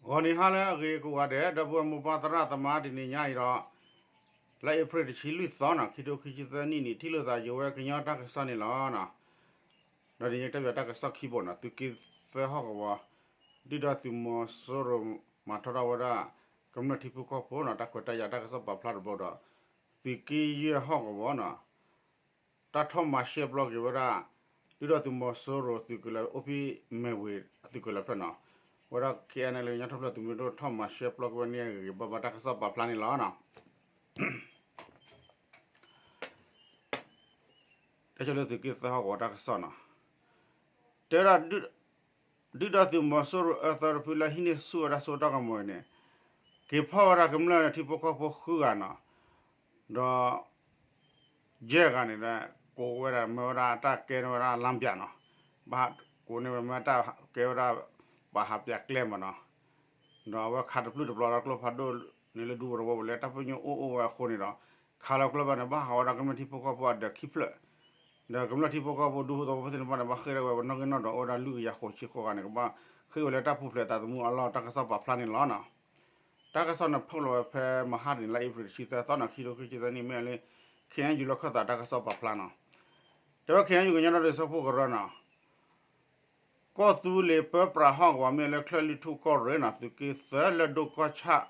ဂီၤနံၤဟါလၢအဂ့ၤကိးဂၤဒဲး ဒီပုၢ်ဝဲၢ်မိၢ်ပၢ်သရၣ်သမါ တနံၤညါအံၤဒီး လါအ့ဖြ့ၣ်တဆံလွံၢ်သီနီၤ ခံထိခံဆံသၢနံၣ်န့ၣ် ထံၣ်လိာ်သးယဝဲကညီတၢ်ကစီၣ်န့ၣ်လီၤ. ဒီးဒ်န့ၣ် တၢ်ပၠးတၢ်ကစီၣ်ခံဘိနီၤ သုးက့သၢဟီၣ်ကဝီၤ ဒုၣ်ဒါသုးမီၤစိရိၤမၤထီၣ်ထီၣ်ဝဲဒၣ် ကမျၢၢ်ထံဖိကီၢ်ဖိနီၤ တၢ်ခွဲးတၢ်ယာ်တၢ်ကစီၣ်ပာ်ဖျါတဘိဒီး သုးက့ယဲၢ်ဟီၣ်ကဝီၤနီၤ တၢ်ထီၣ်မၤရှဲပျီက့ၤဝဲဒၣ် ဒုၣ်ဒါသုးမီၤစိရိၤသုးကလၢၤ အိၣ်ဖဲမဲၢ်ဝ့ၤသုးကလၢၤဖျၢၣ်နီၤ ဝဲဒၣ် ခဲအံၤန့ၣ် လၢကညီထီၣ်ဖျၢၣ်သုးမုၢ်ဒိၣ်ထီၣ်မၤရှဲပျီက့ၤဝဲန့ၣ်အဂ့ၤဂ့ၤဘၣ်ဘၣ်တၢ်ကစီၣ်ပာ်ဖျါန့ၣ်လီၤနီၤ. တဲဆၢလၢသုးက့သၢဟီၣ်ကဝီၤတၢ်ကစီၣ်နီၤ တဲဝဲဒၣ် ဒုၣ်ဒါသုးမီၤစိရိၤအၢသီတဖုလၢဟံးန့ၢ်ဆူၣ်ဝဲဒၣ်ဆူတၢ်ကမီၤအံၤန့ၣ် က့ၤဖီၣ်ဝဲဒၣ်ကမျၢၢ်ထံဖိကီၢ်ဖိဃုဂၤနီၤ ဒီး ယဲၢ်ဂၤန့ၣ်ဒီး ကိးဝဲဒၣ်မ့ၢ်ဝဲဒၣ်တၢ်ကဲန့ၢ်ဝဲဒၣ်လမ်းပြနီၤ ဘၣ်ကိးန့ၢ်ဝဲမ့ၢ်တၢ်ကဲဝဲဒၣ် ပှၤဟးပၠးကျဲမးနီၤ ဒီးအဝဲခးတပျုၢ်တပျီၤဒီးကျိဖးဒိၣ်န့ၣ်လၢဒူသဝီပူၤလၢတၢ်ပညိၣ်အိၣ်အိၣ်ဝဲအဃိန့ၣ်ဒီး ခးလီၤကျိဖးဒိၣ်န့ၣ် ဘၣ်ဟးဝဲဒၣ်ကမျၢၢ်ထံဖိကီၢ်ဖိအဒၢးခံဖျၢၣ် ဒီးကမျၢၢ်ထံဖိကီၢ်ဖိဒူသဝီဖိသ့ၣ်တဖၣ်န့ၣ် ဘၣ်ဃ့ၢ်ထီၣ်ဝဲပနီၣ်ဂံၢ်နီၣ်ဒွးအိၣ်ဝဲဒၣ်လွံၢ်ကယၤဃိးဆံဃိးဂၤန့ၣ် ကဘၣ်ဃ့ၢ်ဝဲလၢတၢ်ပူၤဖျဲးသးသမူအလီၢ်တၢ်ကစီၣ်ပာ်ဖျါန့ၣ်လီၤနီၤ. တၢ်ကစီၣ်န့ၣ်ဖုၣ်လီၤဝဲဖဲမဟါတနံၤလါအ့ဖြ့ၣ်တဆံသၢသီနီၤ ခံထိခံဆံသၢနံၣ်မ့ၢ်လၢ ခ့ၣ်အဲၣ်ယူၣ်လီၢ်ခၢၣ်သးတၢ်ကစီၣ်ပာ်ဖျါနီၤ တဲဝဲ ခ့ၣ်အဲၣ်ယူၣ်ကညီဒီကလုာ်စၢဖှိၣ်ကရၢနီၤ ကီၢ်သူလ့ၤပၢပြးဟီၣ်ကဝီၤ မ့ၢ်လၢချၢၣ်လွံၢ်ထူၣ်ကီၢ်ရ့ၣ်နီၤ သုးက့သၢလၢဒိၣ်ကီၢ်ဆၣ်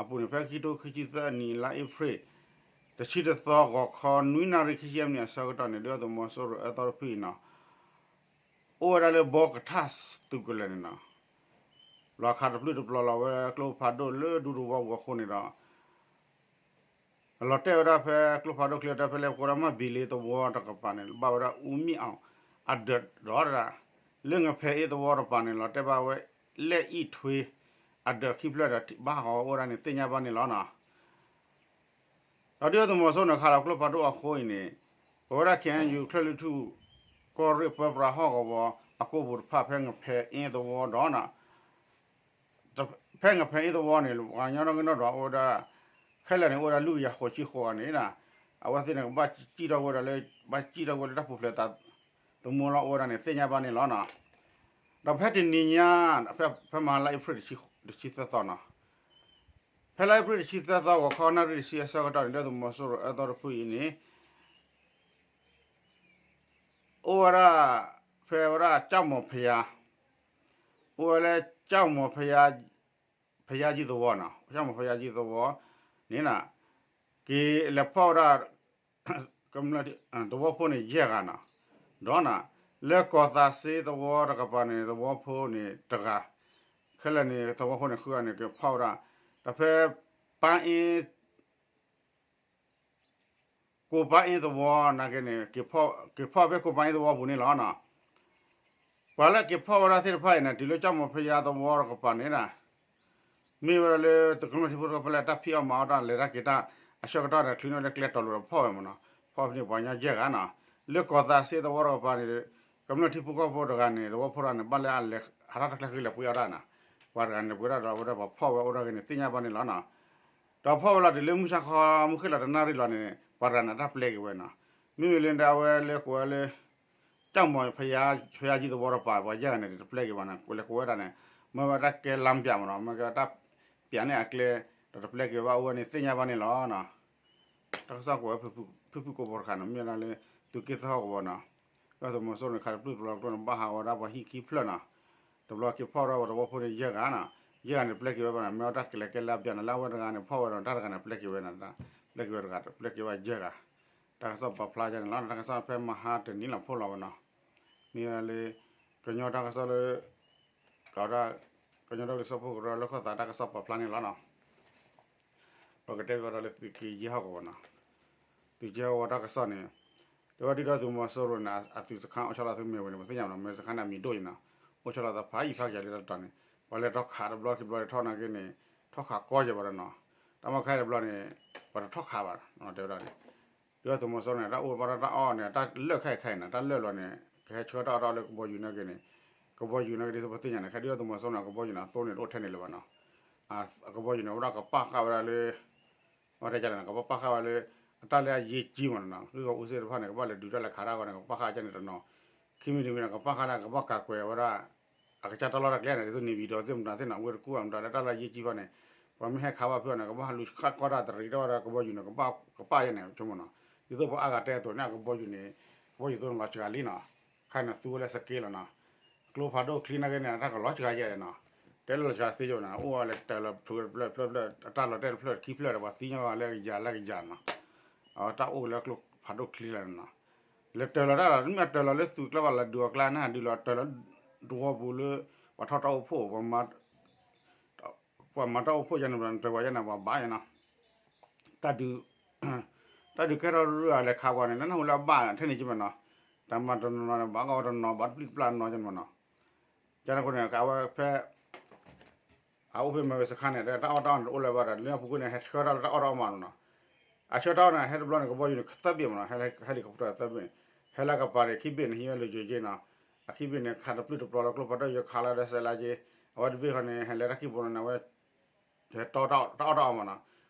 အပူၤန့ၣ် ဖဲခံထိခံဆံသၢနံၣ်လါအ့ဖြ့ၣ် တဆံတသီ ဂီၤခီနွံနၣ်ရံၣ်ခံဆံယဲၢ်မံးနံးအဆၢကတီၢ်န့ၣ် ဒုၣ်ဒါသုးမီၤစိရိၤအၢသီတဖုအံၤနီၤ အိၣ်ဝဲဒၣ်လၢဘီကထၣ်သုးကလၢၤန့ၣ်နီၤ လီၤခးတပျုၢ်တပျီၤလီၤဝဲကျိဖးဒိၣ်လၢဒူသဝီပူၤအဃိန့ၣ်ဒီး လီၤတဲာ်ဝဲဒၣ်ဖဲကျိဖးဒိၣ်ချ့တၢ်ဖဲလဲၣ် ပကိးဒၣ်မၢ်ဘံလ့သဝီတကပၤန့ၣ် ဘၣ်ဝဲဒၣ်အူမံၣ်အီၣ်အဒၢးဒီး လၢငဖဲအ့သဝီတကပၤန့ၣ် လီၤတဲာ်ဘၣ်ဝဲ လဲၣ်အံၣ်ထွ့အဒၢးခံဖျၢၣ်ဒီး ဘၣ်ဟးဂီၤအိၣ်ဝဲဒၣ်န့ၣ် သ့ၣ်ညါဘၣ်န့ၣ်လီၤနီၤ. ဒီးဒုၣ်ဒါသုးမီၤစိရိၤန့ၣ် ခးလီၤကျိဖးဒိၣ်အဃိအံၤန့ၣ် ပဝဲဒၣ် ခ့ၣ်အဲၣ်ယူၣ် ချၢၣ်လွံၢ်ထူၣ် ကီၢ်ရ့ၣ်ပၢပြးဟီၣ်ကဝီၤ အကိာ်ပူၤတဖၣ်ဖဲငဖဲအ့သဝီဒီး ဖဲငဖဲအ့သဝီန့ၣ် ပှၤကညီနီၣ်ဂံၢ်နီၣ်ဒွးအိၣ်ဝဲဒၣ် ခဲလၢာ်န့ၣ် အိၣ်ဝဲဒၣ်လွံၢ်ကယၤဃိးဆံဃိးဂၤန့ၣ် အဝဲသ့ၣ်န့ၣ် ကဘၣ်စံၣ်ထီၣ်ဝဲဒၣ်လၢ ဘၣ်စံၣ်ထီၣ်ဝဲလၢတၢ်ပူၤဖျဲးသးသမူလီၤအိၣ်ဝဲဒၣ်န့ၣ် သ့ၣ်ညါဘၣ်န့ၣ်လီၤနီၤ. ဒီးဖဲတနံၤညါ ဖဲမဟါလါအ့ဖြ့ၣ်တဆံသၢသီနီၤ ဖဲလါအ့ဖြ့ၣ်တဆံသၢသီ ဂီၤခီနၣ်ရံၣ်တဆံအဆၢကတီၢ်န့ၣ် ဒုၣ်ဒါသုးမီၤစိရိၤအၢသီတဖုအံၤန့ၣ် အိၣ်ဝဲဒၣ် ဖဲဝဲဒၣ်ကၠၣ်မီၤဖယါ အိၣ်ဝဲလၢကၠၣ်မီၤဖယါ ဖယါကံသဝီနီၤ ကၠၣ်မီၤဖယါကံသဝီန့ၣ် က့ၤလဲၤဖီၣ်ဝဲဒၣ် ကမျၢၢ်သဝီဖိန့ၣ်ယဲၢ်ဂၤနီၤ ဒီး လၢကီၢ်သးစ့သဝီတကပၤန့ၣ် သဝီဖိန့ၣ်တဂၤ ခဲလၢာ်န့ၣ် သဝီဖိန့ၣ်ဃုဂၤန့ၣ် က့ၤဖီၣ်ဝဲဒၣ် ဒီးဖဲ ပၣ်အ့ ကိးပၣ်အ့သဝီနာ်က့န့ၣ် က့ၤဖီၣ်ဖဲကိးပၣ်အ့သဝီပူၤန့ၣ်လီၤနီၤ. ပှၤလၢက့ၤဖီၣ်ဝဲဒၣ်သ့ၣ်တဖၣ်အံၤန့ၣ် တုၤလၢကၠၣ်မီၤဖယါသဝီတကပၤန့ၣ် မ့ၢ်ဝဲဒၣ်လၢ တကမျၢၢ်ထံဖိကီၢ်ဖိလၢတၢ်ဖံးအီၣ်မၤအီၣ်တၢ် လဲၤတၢ်က့ၤတၢ်အဆၢကတီၢ်န့ၣ် ချုးန့ၢ်ဝဲလၢကျဲတီၤလိၤဒီးဖီၣ်ဝဲမးနီၤ ဖီၣ်ဖဲန့ၣ်ပှၤကညီယဲၢ်ဂၤနီၤ. လၢကီၢ်သးစ့သဝီတကပၤန့ၣ် ကမျၢၢ်ထံဖိကီၢ်ဖိတဂၤန့ၣ် သဝီဖိတဂၤန့ၣ် ဘၣ်လၢအလဲၤဟးထီၣ်တၢ်ကျဲဃ့လဲၤပှ့ၤအီၣ်တၢ်နီၤ ပှၤတဂၤန့ၣ်ပှ့ၤဒၣ်ဒီးအဝဲဒၣ်ပှၤဖီၣ်ဝဲအိၣ်ဒၣ်ဂ့ၤန့ၣ် သ့ၣ်ညါဘၣ်န့ၣ်လီၤနီၤ. ဒီးဖီၣ်ဝဲလီၤတုၤလၢမုၢ်ဆါခီ မုၢ်ဃ့ၢ်လီၤတနၣ်ရံၣ်လီၤန့ၣ် ပှၤတဂၤန့ၣ်တၢ်ပျဲက့ၤဝဲနီၤ. မ့မ့ၢ်လၢဒၣ်အဝဲလၢကိးဝဲလၢ ကၠၣ်မီၤဖယါ ဖယါကံသဝီတကပၤ ပှၤယဲၢ်ဂၤန့ၣ် တပျဲက့ၤဘၣ်နီၤ လဲၤကိးဝဲဒၣ်န့ၣ် မ့ၢ်ဝဲတၢ်ကဲလမ်းပြမးနီၤ မ့ၢ်ကဲတၢ်ပျးန့ၢ်အကျဲ ဒီးတပျဲက့ၤဘၣ်အိၣ်ဝဲန့ၣ်သ့ၣ်ညါဘၣ်န့ၣ်လီၤနီၤ. တၢ်ကစီၣ်ကွဲးဝဲဖုၣ်ဖုၣ်ကိာ်ဖိတခါန့ၣ် မ့ၢ်ဝဲဒၣ်လၢ သုးက့သၢဟီၣ်ကဝီၤနီၤ ဒုၣ်ဒါသုးမီၤစိရိၤန့ၣ် ခးတပျုၢ်တပျီၤကျိန့ၣ် ဘၣ်ဟးဂီၤဝဲဒၣ်ပှၤဟံၣ်ခံဖျၢၣ်နီၤ. တဘျီက့ၤဖီၣ်ဝဲဒၣ်ပှၤသဝီဖိန့ၣ်ယဲၢ်ဂၤနီၤ ယဲၢ်ဂၤန့ၣ် တပျဲက့ၤဝဲဘၣ်နီၤ မ့ၢ်ဝဲတၢ်ကလဲၤကဲလၢအဘျီန့ၣ် လၢအဝဲတဂၤန့ၣ် ဖီၣ်ဝဲဒီးတၢ်တဂၤန့ၣ် ပျဲက့ၤဝဲနီၤ ပျဲက့ၤဝဲတဂၤ ပျဲက့ၤဝဲယဲၢ်ဂၤ တၢ်ကစီၣ်ပာ်ဖျါယဲန့ၣ်လီၤ. တၢ်ကစီၣ်ဖဲမဟါတနံၤလီၤဖီၣ်လီၤဝဲနီၤ မ့ၢ်ဝဲလၢ ကညီတၢ်ကစီၣ်လၢ ကဝဲဒၣ် ကညီဒီကလုာ်စၢဖှိၣ်ကရၢလၢခီၣ်သးတၢ်ကစီၣ်ပာ်ဖျါန့ၣ်လီၤနီၤ. ဒီးကတဲဘၣ်ဒီးလၢသုးက့ယဲၢ်ဟီၣ်ကဝီၤနီၤ သုးက့ယဲၢ်ဟီၣ်ကဝီၤတၢ်ကစီၣ်န့ၣ် တဲဝဲဒုၣ်ဒါသုးမီၤစိရိၤန့ၣ် အသုးစခန်းအိၣ်ဆီလီၤသုးမဲၢ်ဝ့ၤန့ၣ် ပသ့ၣ်ညါမးနီၤ မဲၢ်စခန်းန့ၣ်အမံၤဒိၣ်အံၤနီၤ အိၣ်ဆီလီၤသးဖးယံာ်ဖးကယၤလၢတတီၤန့ၣ် ပှၤလဲၤထီၣ်ခးတဘျီခံဘျီထီၣ်နာ်က့န့ၣ် ထီၣ်ခးကီယဲၢ်ဘၣ်ဒီးနီၤ တၢ်မီၢ်ခဲတဘျီန့ၣ် ပှၤတထီၣ်ခးဘၣ် တဲဝဲဒၣ်န့ၣ် ဒုၣ်ဒါသုးမီၤစိရိၤန့ၣ် တၢ်အိၣ်ဘၣ်ဒီးတၢ်အီၣ်န့ၣ် တၢ်လၢၢ်ခဲအံၤခဲအံၤန့ၣ် တၢ်လၢၢ်လီၤန့ၣ် ကဟဲဆှၢတၢ်အီၣ်တၢ်အီလၢကဘီယူၤနာ်က့န့ၣ် ကဘီယူၤနာ်က့ဒ်သိးပသ့ၣ်ညါန့ၣ် ခဲဒုၣ်ဒါသုးမီၤစိရိၤန့ၣ် ကဘီယူၤန့ၣ် အသိန့ၣ်တအိၣ်ထဲန့ၣ်လၢၤဘၣ်နီၤ ကဘီယူၤန့ၣ် အဝဲဒၣ်ကပာ်ဃာ်ဝဲဒၣ်လၢ အဝဲတဲန့ၣ် ကဘၣ်ပာ်ဃာ်ဝဲလၢ အတၢ်လၢအရေးကြီးမးနီၤ ဂ့ၢ်ဂီၤအူစ့ၣ်တဖၣ်န့ၣ် ကဘၣ်လဲၤဒုးတၢ်လဲၤခးတၢ်အဂီၢ်န့ၣ် ကဘၣ်ပာ်ဃာ်ကန့ၣ်တနီၤ ခံမံၤတမံၤန့ၣ် ကဘၣ်ဃာ်ဒၣ် ကဘၣ်ကးကွဲးဝဲဒၣ် အကစၢ်တၢ်လီၢ်တၢ်ကျဲန့ၣ် ဒ်သိးန့ၣ် video သ့ၣ်မတၤသ့ၣ်နီၤ ဝဲတကူၣ်အမတၤလၢတၢ်လၢယ့ၢ်ကံဖီန့ၣ် ပှၤမ့ၢ်ဟဲခးဘၣ်ဖုးအီၤန့ၣ် ကဘၣ်လူၤဃၣ်ကီၢ်တၢ်တရံးတၢ်ဝဲဒၣ်ကဘီယူၤန့ၣ် ကဘၣ်ကပၣ်ယဲန့ၣ် ဆိကမိၣ်နီၤ, ဒ်သိးပှၤအါဂၤတဲအသိးန့ၣ် အကဘီယူၤန့ၣ် ကဘီယူၤသိးန့ၣ်လီၤစှၤလံနီၤ, ခါန့ၣ်သူဝဲလၢစက့လီၤနီၤ, ကျိဖးဒိၣ်ချံနာ်က့န့ၣ် တၢ်ကလီၤစှၤယဲနီၤ, တဲလၢလီၤစှၤသ့ယဲနီၤ အိၣ်ဝဲလၢတၢၤလီၤဖျိတဖျၢၣ်တဖျၢၣ် အတၢ်လီၤတဲာ်တဖျၢၣ်ခံဖျၢၣ်ဒီး ပှၤသံညီလၢကယၤလၢကယၤနီၤ, အတၢ်အိၣ်လၢကျိဖးဒိၣ်ချံလီၤနီၤ လဲၤတၢၤလီၤတၢ်လီၤ မ့ၢ်အတၢၤလီၤလၢသုးကျါဘၣ်လၢဒုးအီၤကျါန့ၣ် ဒုးလီၤတၢၤလီၤတဝီပူၤလၢ ပှၤထီၣ်တၢ်အိၣ်ဖှိၣ် ပှၤမၤတၢ်အိၣ်ဖှိၣ်ယဲန့ၣ် တၢၤဝဲယဲန့ၣ် ပှၤဘၣ်ယဲနီၤ, တၢ်ဒုး တၢ်ဒုးကဲထီၣ်ရူၢ်အလဲၤခးပှၤန့ၣ် နနၢ်ဟူလၢအဘၣ်ထဲန့ၣ်က့မ့ၢ်နီၤ, တၢ်မၤတနီၤနီၤန့ၣ် ဘၣ်ကီဝဲတနီၤ ဘၣ်တပျံၢ်တပျၢ်နီၤက့မ့ၢ်နီၤ, ကန့ၣ်အဃိန့ၣ် အဝဲဖဲ အအိၣ်ဖဲမဲဝဲစခါန့ၣ် တၢ်အီၣ်တၢ်အီန့ၣ်တအိၣ်လၢၤဘၣ်ဒီး လၢအပူၤကွံာ်န့ၣ် ဟဲဆှၢတၢ်လၢတၢ်အီၣ်တၢ်အီမးနီၤ, အဆှၢတၢ်အီၣ်န့ၣ် ဟဲတဘျီန့ၣ် ကဘီယူၤန့ၣ်သၢဘ့ၣ်မးနီၤ, helicopter သၢဘ့ၣ်န့ၣ် ဟဲလၢကပၤန့ၣ် ခံဘ့ၣ်န့ၣ် ဟံးဝဲလၢယိၤက့နီၤ, အခံဘ့ၣ်န့ၣ် ခးတပျုၢ်တပျီၤလၢကျိဖးဒိၣ်ယိၤခးလီၤဒီးစဲးလါက့, အဝဲတဘ့ၣ်ဃီန့ၣ် ဟဲလၢတၢ်ခံဘိန့ၣ် အဝဲ ဟဲတီတၢ်အီၣ်တၢ်အီမးနီၤ,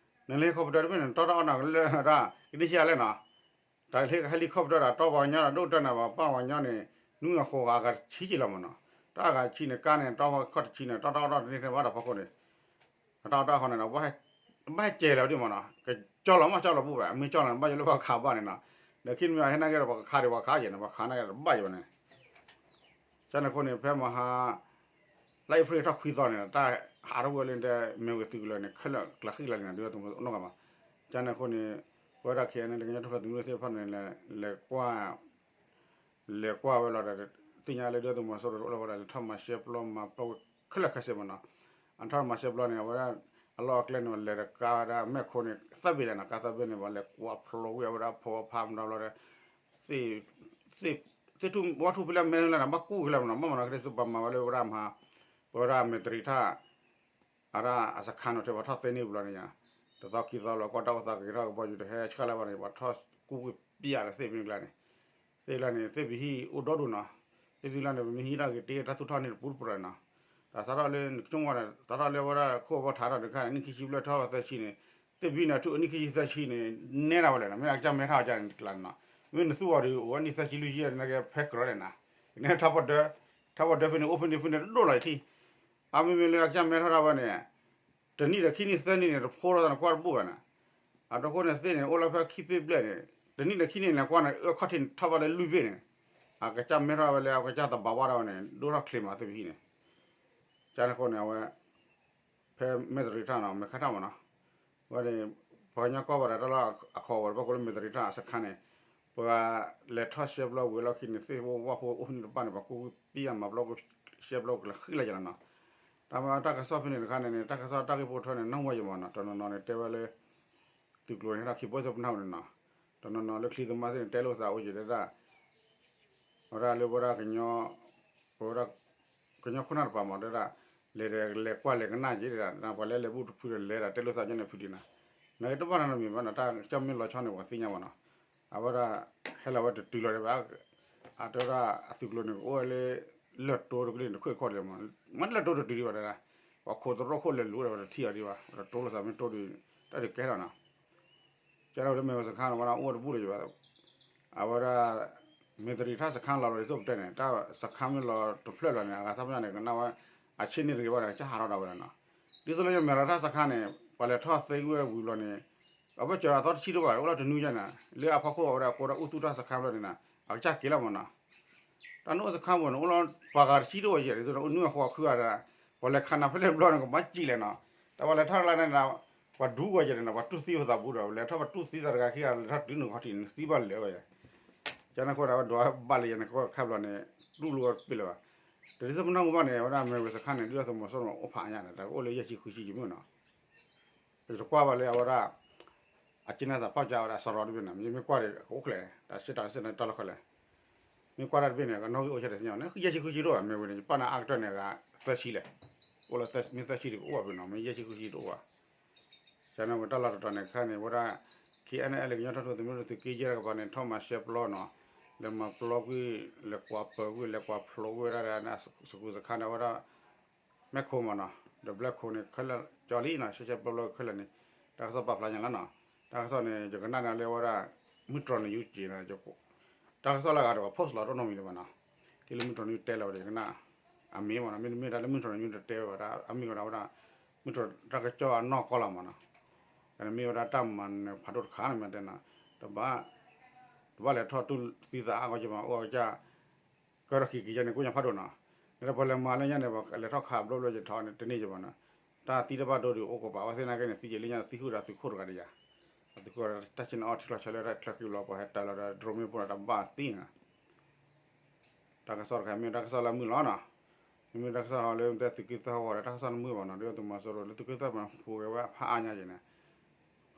နလၢ helicopter တဘ့ၣ်န့ၣ် တီတၢ်အီၣ်န့ၣ်လၢဒၣ် ကန့ၢ်ဆံးအါလဲၣ်နီၤ တၢ်လၢ helicopter ဒီးတီပှၤကညီဒီးဒိၣ်တၢ်န့ၣ် ပှၤပာ်ပှၤကညီန့ၣ် နွံဂၤဃိးဂၤအဂၤတဆံက့လီၤမးနီၤ, တၢ်အဂၤတဆံန့ၣ် ကါန့ၣ် တီဃီတဆံန့ၣ် တီတၢ်အီၣ်တၢ်အီတန့ၢ်ထဲဘၣ်ဒီးဖီခိၣ်န့ၣ်, အတၢ်အီၣ်တၢ်အီဃီန့ၣ်ဒီး ဘၣ်ဟဲကဲလီၤဒ်မးနီၤ, ကကၠီလီၤမးကၠီလီၤဘူၣ်ဘၣ် မ့ၢ်ကၠီလီၤန့ၣ် ဘၣ်ယိၣ်လၢပှၤခးဘၣ်န့ၣ်နီၤ, ဒီးခံမံၤဟဲနာ်က့ဒီး ပှၤကခးဒံး ပှၤခးယဲၢ်န့ၣ် ပှၤခးနာ်က့ဒီးဘၣ်ယိၣ်န့ၣ် ကန့ၣ်အဃိန့ၣ် ဖဲမဟါ လါအ့ဖြ့ၣ်ထီၣ်ခွံသီန့ၣ် တၢ်ဟးထီၣ်ဝဲလၢ မဲဝဲသုးကလၢၤန့ၣ် ခဲလၢာ်ကျးဃံလၤလံနီၤ ဒုးနီၢ်ဂၤမး, ကန့ၣ်အဃိန့ၣ် ပဝဲဒၣ် ခဲအံၤန့ၣ် ကညီတၢ်ထူၣ်ဖျဲးသုးမုၢ်ဒိၣ်သ့ၣ်တဖၣ်န့ၣ် လဲၤကွၢ် လဲၤကွၢ်ဝဲလီၤဒီး သ့ၣ်ညါလၢဒုးသုးမီၤစိရိၤတအိၣ်လၢၤဘၣ်ဒီး လဲၤထီၣ်မၤရှဲပျီမၤပျီဝဲခဲလၢာ်ခဲဆ့မးနီၤ, အထီၣ်မၤရှဲပျီန့ၣ် အဝဲဒၣ် အလီၢ်အကျဲန့ၣ် လဲၤဒီးကါဝဲဒၣ်မဲာ်ခိၣ်န့ၣ် သၢဘ့ၣ်လဲၣ်နီၤ, ကါသၢဘ့ၣ်န့ၣ် ပှၤလဲၤကွၢ်ဖျိဝဲအဝဲဒၣ်ဖိဖါမတၤဘျီဒီး သ့ၣ်ထူၣ်ဝါထူၣ်ဖဲလၢမဲာ်လၢန့ၣ် ဘၣ်ကူၣ်ကလဲၣ်မးနီၤ, ဘၣ်မၤနီၤ ကဒ်သိးပှၤမၤဝဲလၢဝဲဒၣ်မဟါ ပဝဲဒၣ်မဲာ်တရံးထၣ် အဒၣ်အစခါနီၤ ထဲပှၤထီၣ်သ့န့ၢ်ဘျီန့ၣ်ညါ, တသီခံသီဘျီ ကွၢ်တၢ်အိၣ်သးက့ၤထီၣ်ကဘီယူၤတဟဲဆှၢလၢၤဘၣ်န့ၣ် ပှၤထီၣ်ကူၣ်က့ၤပျၢ်ဒီးသ့ၣ်ဖဲန့ၣ်ကျါန့ၣ်, သ့ၣ်လၢန့ၣ် သ့ၣ်ပဟံၣ်အိၣ်ဒီဒူၣ်နီၤ, သ့ၣ်ဖဲလၢန့ၣ် ပမ့ၢ်ဟံးထီၣ်က့ၤတ့တၢ်သူၣ်ထီၣ်န့ၣ်တပူၤတပြၢၤနီၤ, တၢ်စးထီၣ်လၢနကဆိကမိၣ်န့ၣ် စးထီၣ်လၢဝဲဒၣ်ခိၣ်ဘီထးထီၣ်တခါန့ၣ် နံၣ်ခံဆံဘျဲၣ်ထီၣ်သၢဆံန့ၣ်, သ့ၣ်ပဟံၣ်န့ၣ် အထူၣ်အနံၣ်ခံဆံသၢဆံန့ၣ် နဲဒၣ်ဝဲလဲၣ်နီၤ, မ့ၢ်အကစၢ်မဲထီၣ်အကစၢ်န့ၣ်ကျါန့ၣ်နီၤ, မ့ၢ်နသူၣ်အီၤဒီး အိၣ်ဝဲနံၣ်သၢဆံလွံၢ်ဆံန့ၣ် ကဖဲကြၢးလဲၣ်နီၤ, ကန့ၣ်ထီၣ်ပီၣ်ဒၢ ထီၣ်ပီၣ်ဒၢဖဲန့ၣ် အိၣ်ဖဲန့ၣ်ဖဲန့ၣ်တဒိၣ်လီၤယထံၣ်, အမ့မ့ၢ်လၢအကစၢ်မဲထီၣ်ဒၣ်ဝဲန့ၣ် တနံၣ်ဒီးခံနံၣ်သၢနံၣ်န့ၣ် တဖိထီၣ်သးန့ၣ် ကွၢ်တဘူၣ်ဘၣ်န့ၣ်, အတဃိန့ၣ်သ့ၣ်န့ၣ် အိၣ်လၢဖဲခံဘ့ၣ်ဘျဲၣ်န့ၣ် တနံၣ်ဒီးခံနံၣ်န့ၣ်ကွၢ်န့ၣ် အၢခီၣ်ထံးန့ၣ်ထီၣ်ဘၣ်လၢလွံၢ်ဘ့ၣ်န့ၣ်, အကစၢ်မဲထီၣ်ဝဲလၢအကစၢ်သဘၣ်ဝါဒၣ်ဝဲန့ၣ် ဒိၣ်ထီၣ်ချ့မးသ့ၣ်ပဟံၣ်န့ၣ်, ကန့ၣ်အဃိန့ၣ် အဝဲ ဖဲမဲၢ်တရံးထၣ်နီၤ မဲၢ်ခါထၣ်မးနီၤ, ဝဲန့ၣ် ပှၤကညီကီၢ်ပှၤတၢ်လီၢ်အခီဝဲ ဘၣ်ဃိလၢမဲၢ်တရံးထၣ်စခါန့ၣ်, ပှၤလဲၤထီၣ်ရှဲပျီဝံၤလီၢ်ခံန့ၣ် သ့ၣ်ဖိဝၣ်ဖိအိၣ်ဖဲန့ၣ်တဖၣ်န့ၣ် ပှၤကူၣ်ပျၢ်မၤပျီ ရှဲပျီကလၢာ်ဃံလၤယဲၢ်လီၤနီၤ, တၢ်မ့ၢ်တၢ်ကစီၣ်ဖဲန့ၣ်တခါန့ၣ်န့ၣ် တၢ်ကစီၣ်တၢ်ဂ့ၢ်ပိာ်ထွဲန့ၣ် နီၢ်ဝဲယဲၢ်မးနီၤ, တနီၤနီၤန့ၣ် တဲဝဲလၢ သုးကျိၤန့ၣ် ဟဲထီၣ်ခံဘိသ့ၣ်ပနၢ်ဝဲန့ၣ်နီၤ, တနီၤနီၤလၢချံသမါသ့ၣ်န့ၣ် တဲလိာ်သးအိၣ်က့ၤတဲဒၣ် ဝဲဒၣ်လၢဝဲဒၣ်ကညီ ပဝဲဒၣ် ကညီခိၣ်နၢ်တပၤမး တဲဒၣ် လဲၤဒီးလဲၤကွၢ်လဲၤကနၣ်က့ၤတဲဒၣ် ပှၤလဲၤလဲၤဘူၣ်တဖုဒီးလဲၤဒီးတဲလိာ်သးကန့ၣ်ဖုဒံးနီၤ, နကတဘၣ်နီတမံၤဘၣ်နီၤ တၢ်ကၢ်မ့ၢ်လီၤဆီန့ၣ် ပှၤသ့ၣ်ညါဘၣ်နီၤ, အဝဲဒၣ် ဟဲလီၤဝဲတတုၤလီၤဒံးဘၣ်, အတဲဝဲဒၣ်အသုးကျိၤန့ၣ် ကအိၣ်ဝဲလၢ လၢၢ်တိတကလုာ်န့ၣ် တခိၣ်ခိၣ်လၢၤမး, မ့ၢ်လၢၢ်တိတတုၤဒံးဘၣ်တဲဒၣ်, ပှၤခိးသရိာ်ခိၣ်လဲၤလူၤဒီး ပှၤတထံၣ်အီၤဒံးဘၣ် ပှၤတတိလိာ်သးမ့ၢ်တိဒီး တၢ်ဒုးကဲထီၣ်နီၤ ကဲထီၣ်ဝဲလၢမဲၢ်ဝဲစခါန့ၣ် ဝဲဒၣ်အိၣ်ဝဲတဘူၣ်လၢၤဘၣ်, အဝဲဒၣ် မဲၢ်တရံးထၣ်စခါလီၤလီၤဒ်သိးပတဲန့ၣ် တၢ်စခါမ့ၢ်လီၤတဖျၢၣ်လီၤန့ၣ် အဂၤသ့ၣ်တဖၣ်န့ၣ် ကနၣ်ဝဲ အဆ့ၣ်န့ၢ်တဂ့ၤဘၣ်န့ၣ် ကစၢ်ဟးထီၣ်ဒၣ်ဝဲဒၣ်နီၤ, ဒ်သိးလၢမဲၢ်တရံးထၣ်စခါန့ၣ် ပှၤလဲၤထီၣ်သ့ကွံာ်ဝဲဝံၤဘျီန့ၣ် အဘၢၣ်စၢၤအသီတဆံတအိၣ်ဘၣ် အိၣ်လီၤတနွံယဲၢ်န့ၣ် လၢအဖီခိၣ်အဝဲဒၣ်ကိးဒၣ်အိၣ်သူၣ်တၢ်စခါဘျီန့ၣ် အကစၢ်က့ၤလီၤမးနီၤ တၢ်နအိၣ်စခါဘိန့ၣ် အိၣ်လီၤပှၤဂၤတဆံတအိၣ်ယဲၢ် ဒ်သိးဒီးအိၣ်နွံဂၤဃိးဂၤဃုဂၤဒီး ပှၤလဲၤခးနၤဖဲလဲၣ်ဘျီန့ၣ် ကဘၣ်စံၣ်လဲၣ်နီၤ, တၢ်ပှၤလဲၤထီၣ်တကျါန့ၣ်ဒီး ပှၤဒူဂီၤယဲၢ်န့ၣ်နီၤ ပှၤတူၢ်သံပသးဘူးဒီး လဲၤထီၣ်ပှၤတူၢ်သံသးတဂၤခံဂၤ လဲၤထီၣ်တုၤနုာ်ခီၣ်ထံးန့ၣ် သံဘၣ်လၢာ်ဝဲယဲၢ်, ကန့ၣ်အဃိဒီး ဝဲဒိးဘၣ်လၢယဲၢ်န့ၣ် ခါဘျီန့ၣ် တူၢ်လိာ်ဝဲတပ့ၢ်လၢၤဘၣ်, တဒ်သိးပနၢ်ဟူဘၣ်န့ၣ် ဝဲဒၣ်မဲၢ်ဝဲစခါန့ၣ် ဒုၣ်ဒါသုးမီၤစိရိၤအိၣ်ဖးအါညါန့ၣ် တၢ်ကအိၣ်လၢယဲၢ်ဆံဃုဆံယမုၢ်နီၤ ယတကွၢ်ဘၣ်လၢအဝဲဒၣ် အက့ၢ်နၢ်သးဖီၣ်ကၢဝဲဒၣ်စရီတဘ့ၣ်န့ၣ် ယမ့ၢ်ကွၢ်ဒီးကအိၣ်ချဲး တၢ်စ့တၢ်စ့န့ၣ်တၢ်လီၢ်ခဲလၢာ်, မ့ၢ်ကွၢ်တၢ်တဘ့ၣ်န့ၣ် ကနီၣ်ဂံၢ်အိၣ်ဆဲးတသ့ၣ်ညါန့ၣ် ယဲၢ်ဆံဃုဆံတအိၣ်ဘၣ် မ့ၢ်ဝဲန့ၣ် ယပာ်နၤအါကတၢၢ်န့ၣ်ဂၤ သၢဆံလဲၣ်, အိၣ်လၢမ့ၢ်သၢဆံတကအိၣ်ဘၣ်ဖဲနီၤ မ့ၢ်ယဲၢ်ဆံဃုဆံတအိၣ်ဘၣ် ကန့ၣ်ဝဲတၢ်လီၢ်တတီၤန့ၣ်ခါန့ၣ် ဝဲဒၣ် ခဲအံၤန့ၣ် ကညီထီၣ်ထူၣ်သုးမုၢ်ဒိၣ်သုးက့ယဲၢ်တကပၤန့ၣ် ထီၣ်မၤရှဲပျီနီၤ, လဲၤမၤပျီကွံာ် လဲၤကွၢ်ပၢၤကွံာ် လဲၤကွၢ်ဖျိကွံာ်ဝဲဒၣ် စကူစခါန့ၣ် ဝဲဒၣ် မဲၢ်ခိၣ်မးနီၤ ဒီးဘျဲၣ်ခိၣ်န့ၣ် ခဲလၢာ်ကၠီလံနီၤ ရှဲရှဲပျီပျီခဲလၢာ်န့ၣ် တၢ်ကစီၣ်ပာ်ဖျါညါလီၤနီၤ, တၢ်ကစီၣ်န့ၣ် ယကနၣ်န့ၣ်လၢဝဲဒၣ် မုၢ်တြီၢ်န့ၣ် YouTube န့ၣ် တၢ်ကစီၣ်လၢအဂၤဒီးပှၤ post လီၤတအိၣ်နီတမံၤလၢၤဘၣ်နီၤ, က့လၢမုၢ်တြီၢ်န့ၣ် တဲလီၤဝဲဒီးယကနၣ် အမ့ၢ်မ့ၢ်နီၤ မ့တမ့ၢ်ဒၣ်လၢမုၢ်ထီၣ်တနံၤတတဲဝဲဒၣ် အမ့ၢ်ဝဲဒၣ်ဝဲဒၣ် မုၢ်ထီၣ်တၢ်ကစီၣ်အနီၢ်ကီၢ်လီၤမ့ၢ်နီၤ, ကန့ၣ်မ့ၢ်ဝဲဒၣ်တၢ်မၤနၢၤဖးဒိၣ်တခါန့ၣ်မ့ၢ်တဲနီၤ, တဘၣ် တဘၣ်လဲၤထီၣ်တူၢ်သံသးအါဂီၢ်က့မး အိၣ်အကစၢ် ကၢထီၣ်ခံကယဲၢ်န့ၣ် ကိၣ်ညါဖးဒိၣ်နီၤ, လၢပှၤလဲၤမၤလၢညါန့ၣ် ပှၤလဲၤထီၣ်ခးဘျီဘျီယထီၣ်န့ၣ် တန့ၢ်ယဘၣ်နီၤ, တၢ်သံတဘၣ်ဒိဒုးအိၣ်ကပၤ အဝဲသ့ၣ်နာ်က့န့ၣ် သံယဲၢ်လၢညါ သံဃုာ်ဒီးသုးခိၣ်တဂၤဒီးယၤ, သုးခိၣ်တၢ်ဆ့ၣ်နီၤအီၣ်ထံချီဆါလၢတၢ်ချၢခံဘျီ ပှၤဟဲတၢ်လီၤဒီး drone မ့ၣ်ပိၢ်ဒီးတၢ်ဘၣ်သံနီၤ တၢ်ကစီၣ်တခါ မ့ၢ်တၢ်ကစီၣ်လၢအမုာ်လီၤနီၤ, မ့မ့ၢ်တၢ်ကစီၣ်ဟီလၢတဲသုးက့သၢဟီဝဲဒီး တၢ်ကစီၣ်နမုာ်ဘၣ်နီၤ, ဒ်သုးမီၤစိရိၤလၢသုးက့သၢမၤဟူးဂဲၤဝဲဖးအါညါက့ၤန့ၣ်,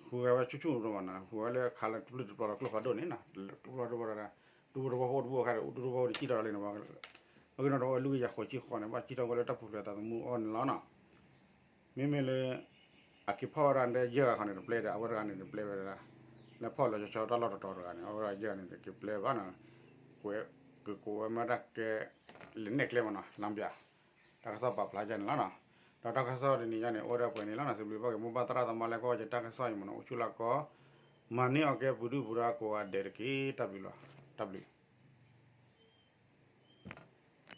ဟူးဂဲၤဝဲဆူၣ်ဆူၣ်ဒိၣ်မးနီၤ, ဟူးဂဲၤလၢခးလၢတဖျၢၣ်တဖျၢၣ်လီၤကျိဖးဒိၣ်န့ၣ်နီၤ, တဖျၢၣ်တဖျၢၣ်တဖျၢၣ်ဒီး ဒူဖိတဝီဖိတဘိအခါဒီး ဒူဖိတဝီတစံၣ်ထီၣ်လံန့ၣ်, အဂ့ၢ်နီၣ်ဒီး အဝဲလူၤကယၤဃိးဆံဃိးန့ၣ် ဘၣ်စံၣ်ထီၣ်ဝဲလၢတၢ်ပူၤဖျဲးသးသမူအီၤန့ၣ်လီၤနီၤ မ့မ့ၢ်လၢ အက့ၤဖီၣ်ဝဲဒၣ်ဒဲယဲၢ်ဂၤခီန့ၣ် တပျဲဒီး အဝဲတဂၤန့ၣ်တပျဲဝဲဒၣ်, လၢဖီၣ်လီၤဆီဆီတၢ်လီၢ်တတီၤတဂၤန့ၣ် အဝဲဒၣ်ယဲၢ်ဂၤန့ၣ် တက့ၤပျဲဘၣ်နီၤ, ကွဲး ကကိးဝဲမ့ၢ်တၢ်ကဲ လဲၤနဲၣ်ကျဲမ့ၢ်နီၤ လမ်းပြ တၢ်ကစီၣ်ပာ်ဖျါယဲၢ်န့ၣ်လီၤနီၤ, ဒီးတၢ်ကစီၣ်တနံၤညါန့ၣ် အိၣ်ဒၣ်ပှဲၤန့ၣ်လီၤနီၤ, စံးဘျုးဘၣ်က့ၤမိၢ်ပၢ်သရၣ်သမါလၢကီၢ်ကၠ့တၢ်ကစီၣ်အံၤမ့ၢ်နီၤ အိၣ်ဆူၣ်လၢကီၢ် မၤန့ၢ်အီၤကဲပှၤဒုၣ်ပှၤဒါကိးဂၤဒဲးတက့ၢ် တၢ်ဘျုးလီၤ, တၢ်ဘျုး